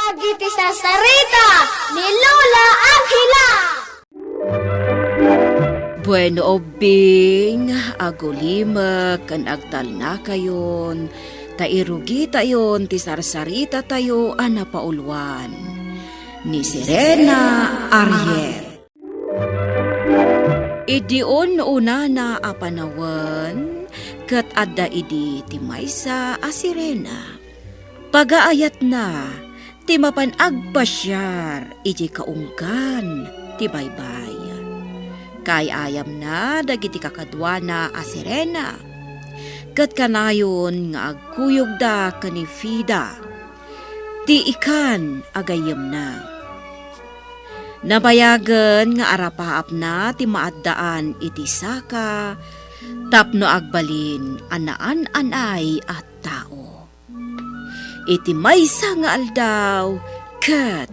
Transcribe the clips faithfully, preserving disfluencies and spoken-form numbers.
Dagiti sarsarita ni Lola Angela. Bueno, ubbing, agulimek ken agtalnakayon, ta irugitayon ti sarsaritatayo a napauluan ni Sirena Ariel. Idi ununana a panawen, ket adda idi ti maysa a sirena. Pagaayatna ti mapan agpasiar idiay kaunggan ti baybay. Kaay-ayamna dagiti kakaduana a sirena, ket kanayon nga agkuyogda ken ni Fida, ti ikan a gayyemna. Nabayagen nga arapaapna ti maaddaan iti saka tapno agbalin a naan-anay a tao. Iti maysa nga aldaw, ket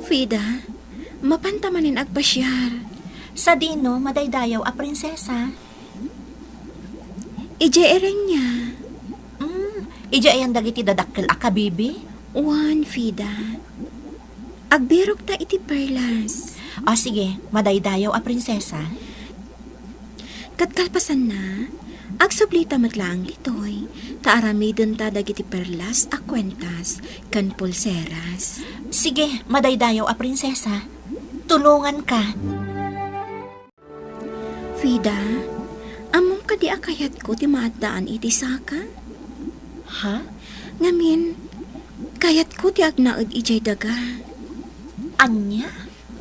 Fida, mapanta manen agpasiar. Sadino, madaydayaw a prinsesa? Idiay Erenia. Mm, idiay ayan dagiti dadakkel a kabibi? Wen, Fida. Agbirokta iti perlas. O, sige, madaydayaw a prinsesa. Ket kalpasanna, agsublita met laeng ditoy, ta aramidenta dagiti perlas a kuentas ken pulseras. Sige, madaydayaw a prinsesa. Tulonganka. Fida, ammom kadi a kayatko ti maaddaan iti saka? Ha? Ngamin, kayatko ti agnaed idiay daga. Ania?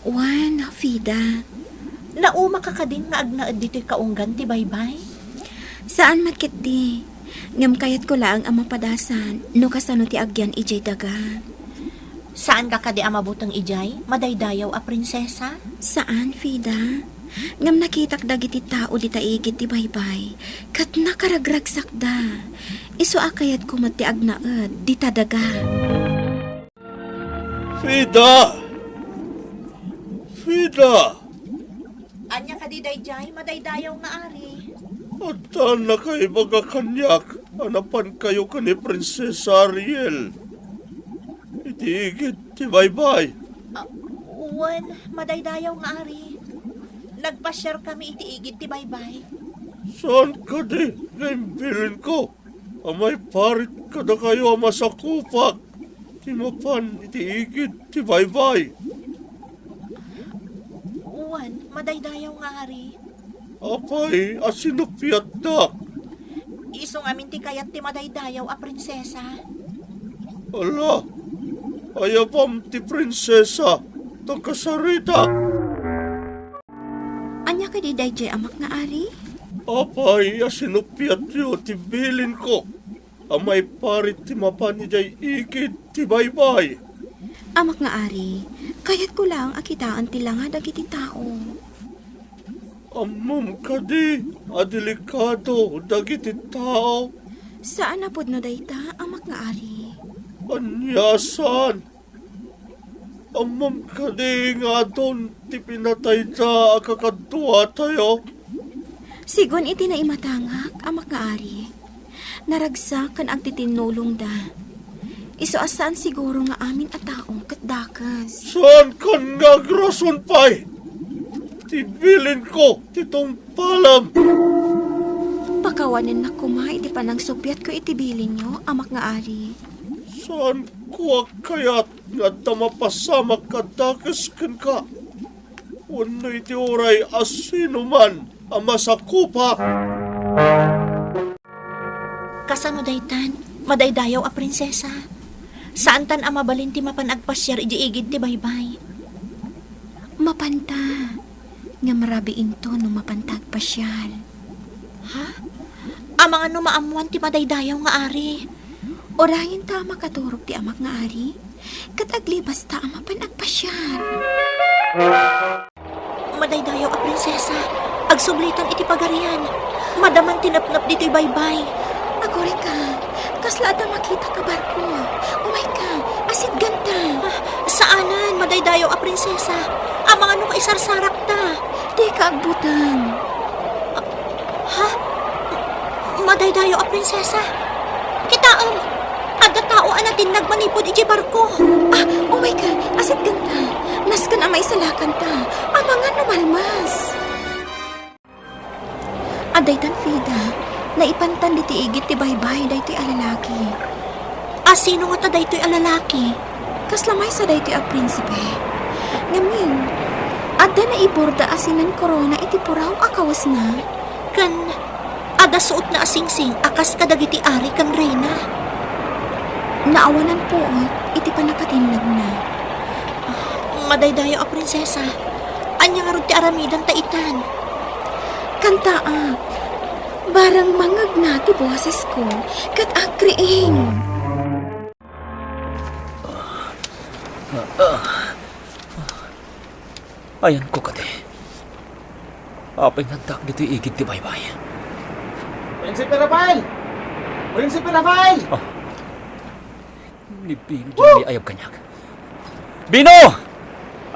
Wen, Fida. Naumaka kadin nga agnaed ditoy kaunggan ti baybay? Saan met ketdi. Ngem kayatko laeng a mapadasan no kasano ti agyan idiay daga. Saanka kadi a mabuteng idiay, madaydayaw a prinsesa? Saan, Fida. Ngem nakitak dagiti tao dita igid ti baybay, ket nakaragragsakda. Isu a kayatko met ti agnaed dita daga. Fida! Fida! Ania kadi daydiay, madaydayaw nga ari? Adda nakaibaga kaniak a napankayo ken ni Prinsesa Ariel iti igid ti baybay. Ah, wen, madaydayaw nga ari. Nagpasiarkami iti igid ti baybay. Saan kadi nga imbilinko a maiparit kadakayo a masakupak ti mapan iti igid ti baybay? Wen, madaydayaw nga ari. Apay a sinuppiatdak? Isu ngamin ti kayat ti madaydayaw a prinsesa. Ala, ayabam ti prinsesa, ta kasaritak. Ania kadi daydiay, amak nga ari? Apay a sinuppiatyo ti bilinko a maiparit ti mapan idiay igid ti baybay? Amak nga ari, kayatko laeng a kitaen ti langa dagiti tao. Ammom kadi a delikado dagiti tao? Saan a pudno dayta, amak nga ari. Ania a saan? Ammom kadi nga adun ti pinatayda a kakaduatayo? Sigun iti naimatangak, amak nga ari, naragsak ken agtitinnulongda. Isu a saan siguro nga amin a tao ket dakes. Saankan nga agrason pay? Ti bilinko ti tungpalam. Pakawanennak koma iti panangsuppiatko iti bilinyo, amak nga ari. Saanko a kayat nga adda mapasamak a dakes kenka wenno iti uray a sinoman a masakupak. Kasano daytan, madaydayaw a prinsesa? Saantan a mabalin ti mapan agpasiar idiay igid ti baybay. Mapanta, ngem rabiinto no mapanta agpasiar. Ha? Amangan no maammoan ti madaydayaw nga ari. Urayenta a makaturog ti amak nga ari, ket aglibasta a mapan agpasiar. Madaydayaw a prinsesa, agsublitan iti pagarian. Madaman ti napnap ditoy baybay. Agurayka, kasla adda makitak a barko. Umayka, asitganta. Ah, saanen, madaydayaw a prinsesa. Amangan no maisarsarakta. Dika agbuteng. Ha? Madaydayaw a prinsesa? Kitaen Natinnag manipud idiay barko. Ah, oh my God, asit kanta. Nasken a maisalakanta. Amangan no malmas. Adda itan, Fida, naipantan ditoy igid ti baybay daytoy a lalaki. A sino ngata daytoy a lalaki? Kasla maysa daytoy a prinsipe. Ngamin, adda naiborda a sinan korona iti puraw a kawesna. Ken adda suotna a singsing a kas kadagiti ari ken reyna. Naawanan puot iti pannakatinnagna. Madaydayaw a prinsesa, ania ngarud ti aramidanta itan? Kantaak, bareng mangngegna ti bosesko, ket agriing. Ayanko kadi. Apay nga addaak ditoy igid ti baybay? Prinsipe Rafael! Prinsipe Rafael! Ah. Ni Bino diay ayab kaniak. Bino!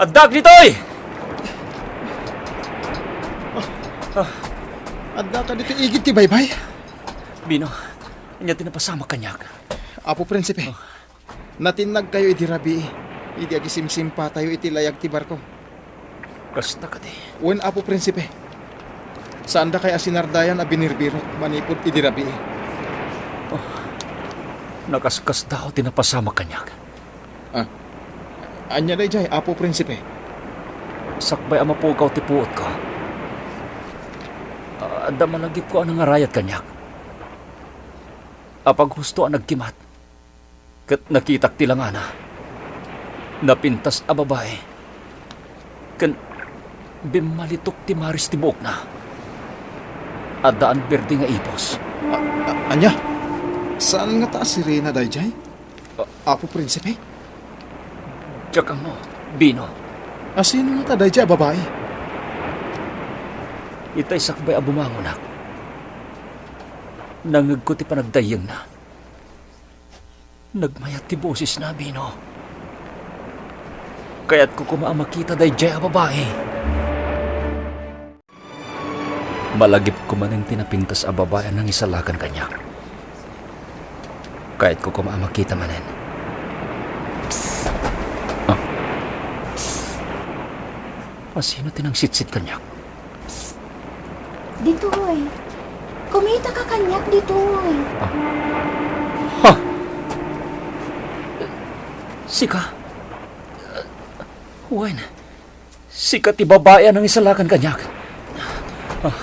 Addaak ditoy! Ah. Addaka ditoy igid ti baybay? Bino, ania ti napasamak kaniak? Apo Prinsipe, ah. Natinnagkayo idi rabii, idi agisimsimpatayo iti layag ti barko. Kasta kadi? Wen, Apo Prinsipe. Saandakay a sinardayan a binirbirok manipud idi rabii. Oh, nakaskasdaaw ti napasamak kaniak. Ah, ania daydiay, Apo Prinsipe? Sakbay a mapukaw ti puotko, adda malagipko a nangarayat kaniak. Apaghusto a nagkimat. Ket nakitak ti langana. Napintas a babai. Ken bimmalitok ti maris ti buokna. Addaan berde nga ipos. A-, a-, ania? Saan ngata a sirena daydiay? A-, Apo Prinsipe? Diak ammo, Bino. A sino ngata daydiay a babai? Itay sakbay a bumangonak, nangngegko ti panagdayyengna. Nagmayat ti bosesna, Bino. Kayatko koma a makita daydiay a babai. Malagipko manen ti napintas a babai a nangisalakan kaniak. Kayatko koma a makita manen. Psst! Ah. Psst! A sino ti nangsitsit kaniak? Psst! Ditoy. Kumitaka kaniak ditoy. Ah. Ha? Sika? Wen, sika ti babai a nangisalakan kaniak. Ah.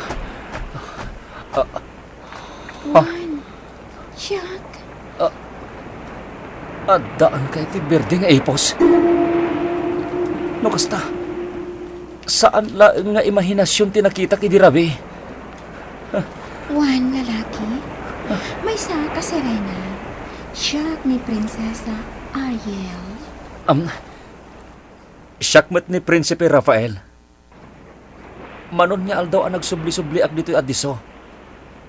Ah. Ah. Wen, Jack. Ah, addaan kay ti berde nga ipos? No kasta, saan laeng nga imahinasion ti nakitak idi rabii. Wen, lalaki, maysaak a sirena. Siak ni Prinsesa Ariel. Am, siak met ni Prinsipe Rafael. Manon nga aldaw a nagsubli-subliak ditoy Adiso,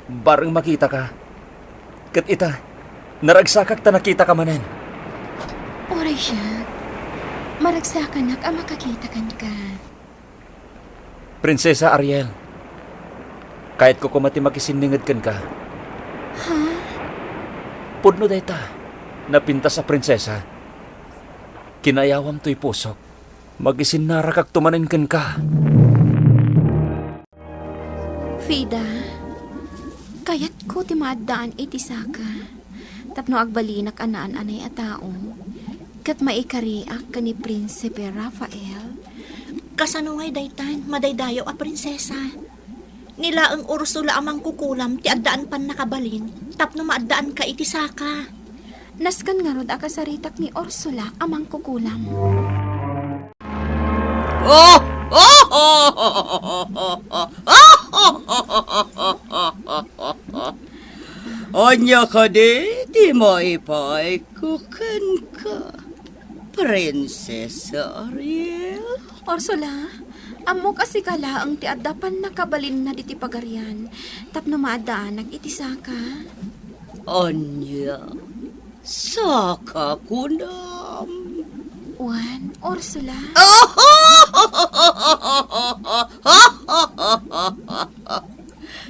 bareng makitaka. Ket ita, naragsakak ta nakitaka manen. Uray siak, maragsakanak a makakita kenka. Prinsesa Ariel, kayatko koma ti makisinninged kenka. Ha? Pudno dayta, napintas a prinsesa. Kinayawam toy pusok. Makisinnarakakto manen kenka. Fida, kayatko ti maaddaan iti saka tapno agbalinak a naan-anay a tao ket maikariak ken ni Prinsipe Rafael. Kasano ngay daytan, madaydayaw a prinsesa? Ni laeng Ursula a mangkukulam ti addaan pannakabalin tapno maaddaanka iti saka. Nasken ngarud a kasaritak ni Ursula a mangkukulam. Ania kadi ti maipayko kenka, Prinsesa Ariel? Ursula, ammok a sika laeng ti adda pannakabalinna diti pagarian tapno maaddaanak iti saka. Ania? Saka kunam? Wen, Ursula.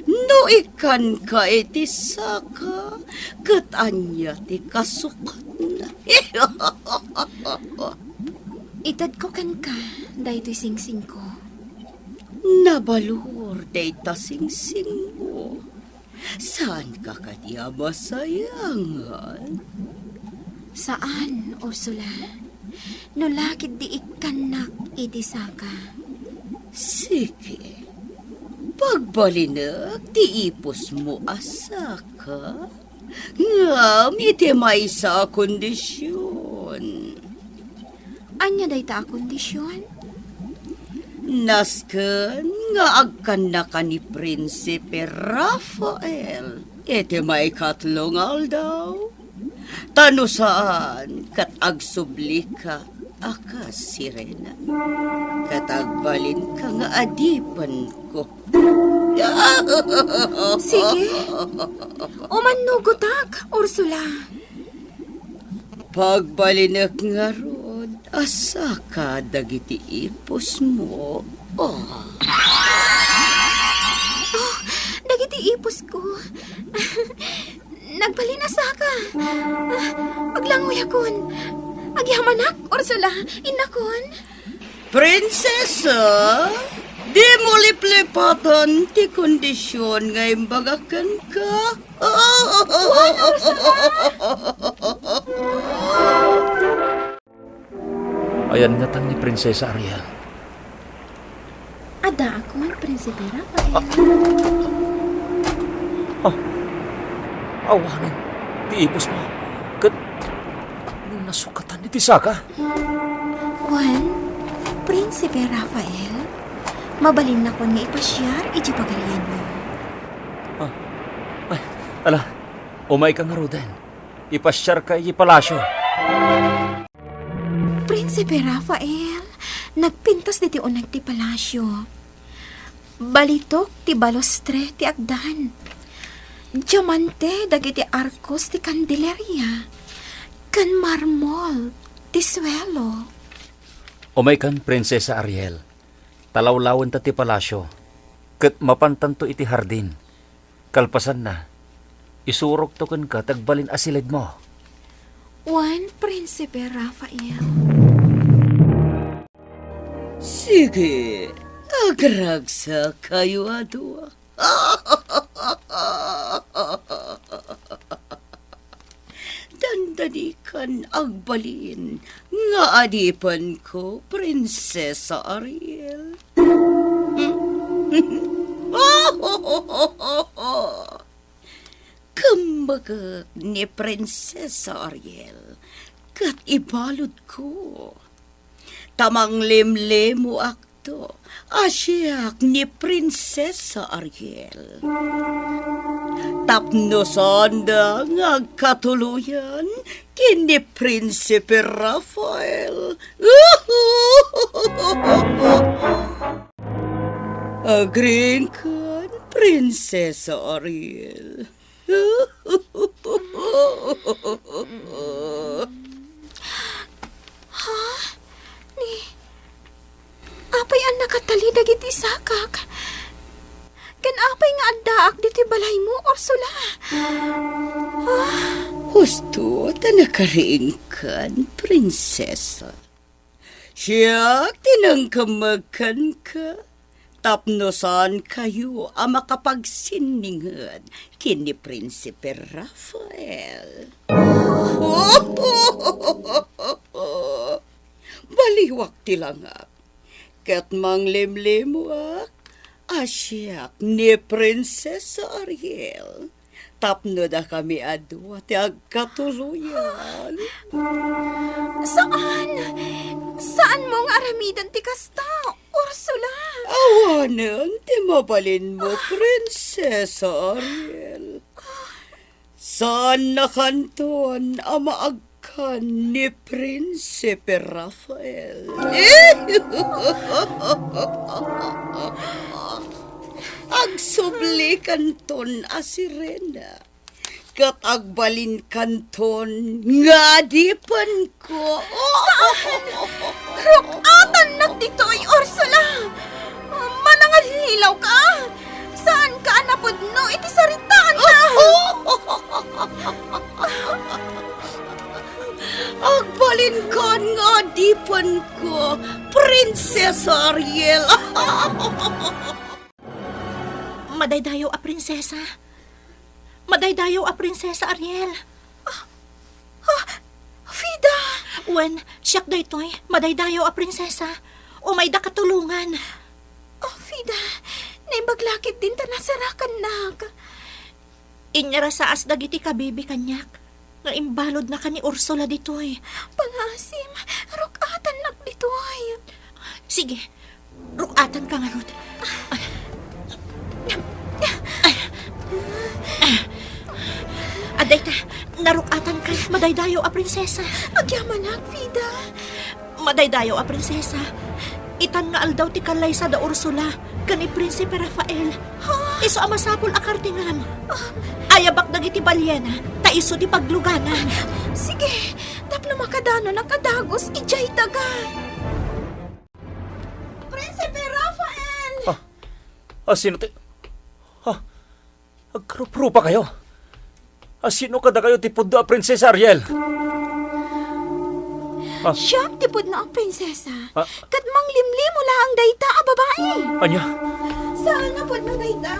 No ikkanka iti saka, ket ania ti kasukatna? Itedko kenka daytoy singsingko. Nabalor dayta singsingmo. Saanka kadi a masayangan? Saan, Ursula. No la ketdi ikkannak iti saka. Sige. Pagbalinek ti ipusmo a saka. Ngem iti maysa a kondision. Ania dayta a kondision? Nasken nga agkannaka ni Prinsipe Rafael iti maikatlo nga aldaw. Ta no saan, ket agsublika a kas sirena. Ket agbalinka nga adipenko. Sige. Umannugotak, Ursula. Pagbalinek ngarud a saka dagiti ipusmo. Oh. Oh, dagiti ipusko. Nagbalin a saka. Ah, aglanguyakon. Agyamanak, Ursula. Innakon. Prinsesa, dimo liplipatan ti kondision nga imbagak kenka. Ayan ngatan ni Prinsesa Ariel. Addaakon, Prinsipe Rafael. Ah. Awanen ti ipusmo. Ket nasukatan iti saka. Wen, Prinsipe Rafael, mabalinnakon nga ipasiar iti pagarianyo. Ah. Ay, ala, umayka ngaruden. Ipasiarka iti palasio. Prinsipe Rafael, nagpintas ditoy uneg ti palasio. Balitok ti balustre ti agdan. Diamante dagiti arkos ti kandeleria, ken marmol ti suelo. Umaykan, Prinsesa Ariel, ta lawlawenta ti palasio, ket mapantanto iti hardin. Kalpasanna, isurokto kenka ti agbalin a siledmo. Wen, Prinsipe Rafael. Sige, agragsakayo a dua. Dandanikan agbalin nga adipenko, Prinsesa Ariel. Kemmegek ni Prinsesa Ariel ket ibaludko. Ta manglimlimuakto a siak ni Prinsesa Ariel. Tapno saanda nga agkatuloyan ken ni Prinsipe Rafael. Agriingkan, Prinsesa Ariel. Ha? Ni, apay a nakatali dagiti sakak? Ken apay nga addaak ditoy balaymo, Ursula? Ah. Husto ta nakariingkan, Prinsesa. Siak ti nangkemmeg kenka tapno saankayo a makapagsinninged ken ni Prinsipe Rafael. Baliwak ti langak, ket manglimlimuak a siak ni Prinsesa Ariel. Tapno dakami a dua ti agkatuloyan. Saan! Saanmo nga aramiden ti kasta, Ursula! Awanen ti mabalinmo, Prinsesa Ariel. Saannakanton a maagkan ni Prinsipe Rafael. Agsublikanton a sirena. Ket agbalinkanton nga adipenko. Saan? Ruk-atannak ditoy, Ursula! Manangallilaw ka! Saanka a napudno iti saritaanna! Agbalinkan nga adipenko, Prinsesa Ariel. Madaydayaw a prinsesa. Madaydayaw a prinsesa, Ariel. Ah, Frida! Wen, siak daytoy, madaydayaw a prinsesa. Umayda katulongan. Oh, Frida, naimbag la ketdin ta nasarakannak. Inyarasaas dagiti kabibi kaniak nga imbaludnaka ni Ursula ditoy. Pangaasim, ruk-atannak ditoy. Sige, ruk-atanka ngarud. Adda ita, naruk-atanka, madaydayaw a prinsesa. Agyamanak, Frida. Madaydayaw a prinsesa, itan nga aldaw ti kallaysa da Ursula ken ni Prinsipe Rafael. Ha? Isu a masapul a kartingam. Ah. Ayabak dagiti balyena, ta isu ti pagluganam. Sige, tapno makadanonak a dagus idiay daga. Prinsipe Rafael! Ah, ah, sino ti, ah, Agruprupakayo? A, sino kadakayo ti pudno a Prinsesa Ariel? Ah. Siak ti pudno a prinsesa. Ah. Ket manglimlimo laeng dayta a babai. Ania? Saan a pudno dayta.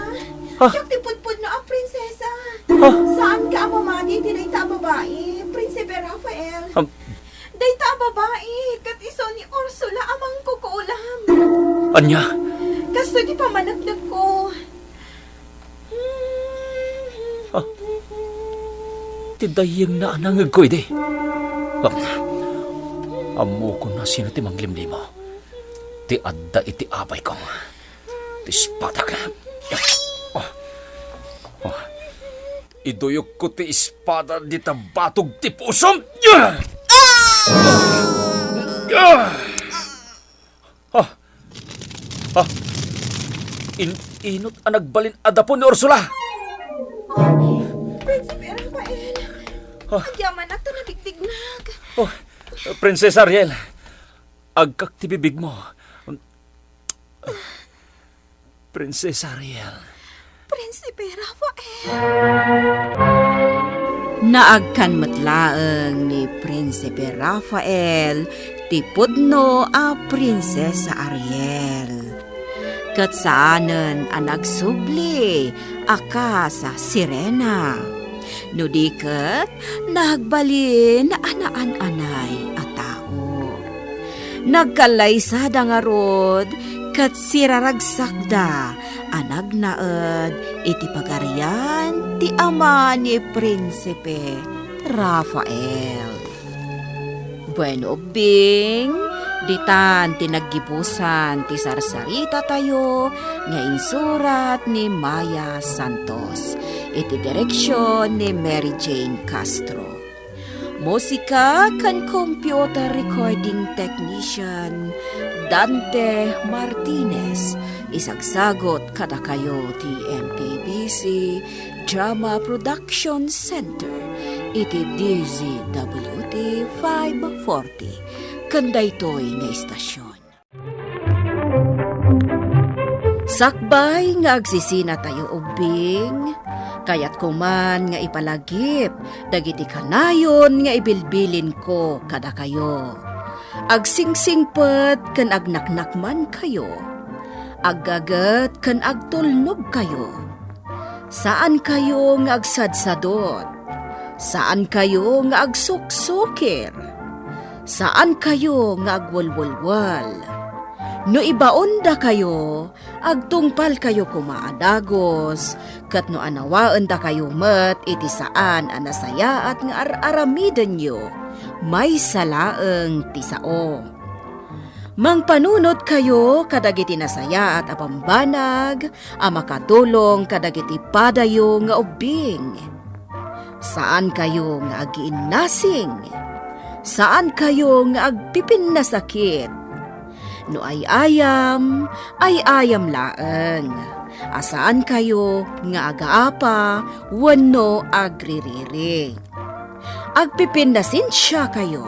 Ah. Siak ti pudpudno a prinsesa. Ah. Saan ka a mamati iti dayta a babai, Prinsipe Rafael. Ah. Dayta a babai, ket isu ni Ursula a mangkukulam. Ania? Kastoy ti pamaneknekko. Ah, ti dayengna a nangngegko idi. Ah, ammokon no sino ti manglimlimo. Ti adda iti apayko. Ti espadak. Ah, ah. Iduyokko ti espada dita batog ti pusom. Ah! Ah! Ah! In-inot a nagbalin a dapo ni Ursula! Prinsipe Rafael! Ah. Agyamanak ta nabigbignag. Oh, Prinsesa Ariel, agkak ti bibigmo. Prinsesa Ariel. Prinsipe Rafael. Naagkan met laeng ni Prinsipe Rafael ti pudno a Prinsesa Ariel. Ket saanen a nagsubli a kas a sirena. No di ket, nagbalin a naan-anay a tao. Nagkallaysada ngarud ket siraragsakda a nagnaed iti pagarian ti ama ni Prinsipe Rafael. Bueno, ubbing, ditan ti naggibusan ti sarsaritatayo nga insurat ni Maya Santos, iti direksion ni Mary Jane Castro. Musika ken computer recording technician, Dante Martinez, isagsagut kadakayo ti M P B C Drama Production Center iti D Z W T five forty, ken daytoy nga istasion. Sakbay nga agsisinatayo ubbing, kayatko man nga ipalagip dagiti kanayon nga ibilbilinko kadakayo. Agsingsingpet ken agnaknakmankayo. Aggaget ken agtulnogkayo. Saankayo nga agsadsadot. Saankayo nga agsuksukir. Saankayo nga agwelwelwel. No ibaondakayo, agtungpalkayo koma a dagus, ket no anawaendakayo met iti saan a nasayaat nga ar-aramidenyo, maysa laeng ti sao. Mangpanunotkayo kadagiti nasayaat a bambanag a makatulong kadagiti padayo nga ubbing. Saankayo nga agiinnasing. Saankayo nga agpipinnasakit. No ay-ayam, ay-ayam laeng. A saankayo nga agaapa wenno agririri. Agpipinnasensiakayo,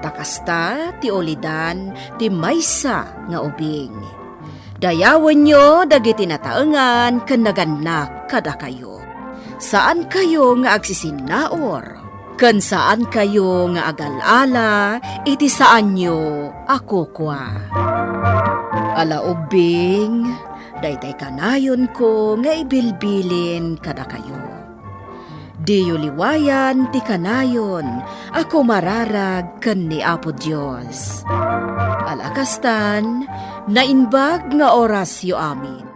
ta kasta ti ulidan ti maysa nga ubing. Dayawenyo dagiti nataengan ken nagannak kadakayo. Saankayo nga agsisinnaur. ken saankayo nga agal-ala iti saanyo a kukua. Ala ubbing, daytay kanayonko nga ibilbilin kadakayo. Diyo liwayan ti kanayon a kumararag ken ni Apo Dios. Ala kastan, naimbag nga orasyo amin.